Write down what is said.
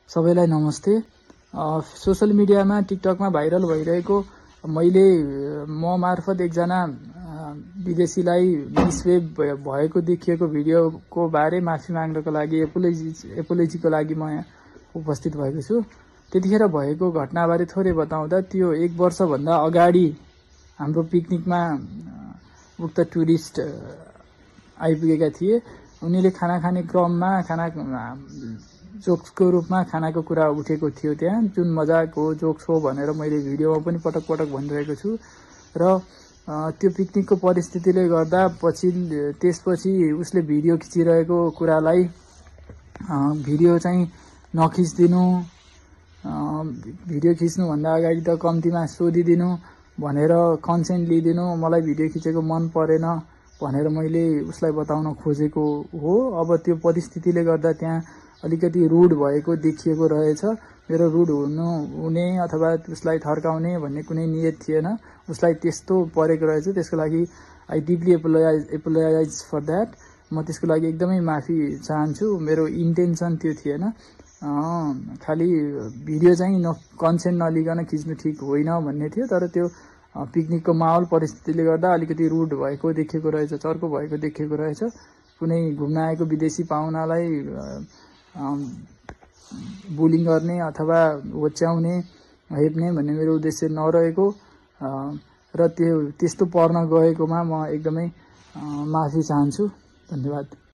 सबैलाई नमस्ते। सोशल मिडियामा टिकटकमा भाइरल भइरहेको मैले म मार्फत एकजना विदेशीलाई मिसवेब भएको देखिएको भिडियोको बारे माफी माग्नको लागि एपोलोजीको लागि म यहाँ उपस्थित भएको छु। त्यतिखेर भएको घटनाबारे थोरै बताउँदा त्यो 1 वर्षभन्दा अगाडि हाम्रो पिकनिकमा उक्त टुरिस्ट आइपुगेका थिए। उनीले खाना खाने क्रममा जोक्सको रूपमा खानाको कुरा उठेको थियो त्यहाँ, जुन मजाक हो, जोक्स हो भनेर मैले भिडियोमा पनि पटक पटक भनिरहेको छु। र त्यो पिकनिकको परिस्थितिले गर्दा त्यसपछि उसले भिडियो खिचिरहेको कुरालाई भिडियो चाहिँ नखिचिदिनु, भिडियो खिच्नुभन्दा अगाडि त कम्तीमा सोधिदिनु भनेर कन्सेन्ट लिइदिनु, मलाई भिडियो खिचेको मन परेन भनेर मैले उसलाई बताउन खोजेको हो। अब त्यो परिस्थितिले गर्दा त्यहाँ अलिकति रुड भएको देखिएको रहेछ। मेरो रुड हुने अथवा उसलाई थर्काउने भन्ने कुनै नियत थिएन। उसलाई त्यस्तो परेको रहेछ, त्यसको लागि I deeply apologise for that. म त्यसको लागि एकदमै माफी चाहन्छु। मेरो इन्टेन्सन त्यो थिएन। खालि भिडियो चाहिँ कन्सेन्ट नलिकन खिच्नु ठिक होइन भन्ने थियो। तर त्यो पिकनिकको माहौल परिस्थितिले गर्दा अलिकति रुड भएको देखिएको रहेछ, चर्को भएको देखिएको रहेछ। कुनै घुम्न आएको विदेशी पाहुनालाई बुलिङ गर्ने अथवा होच्याउने, हेप्ने भन्ने मेरो उद्देश्य नरहेको र त्यस्तो पर्न गएकोमा म एकदमै माफी चाहन्छु। धन्यवाद।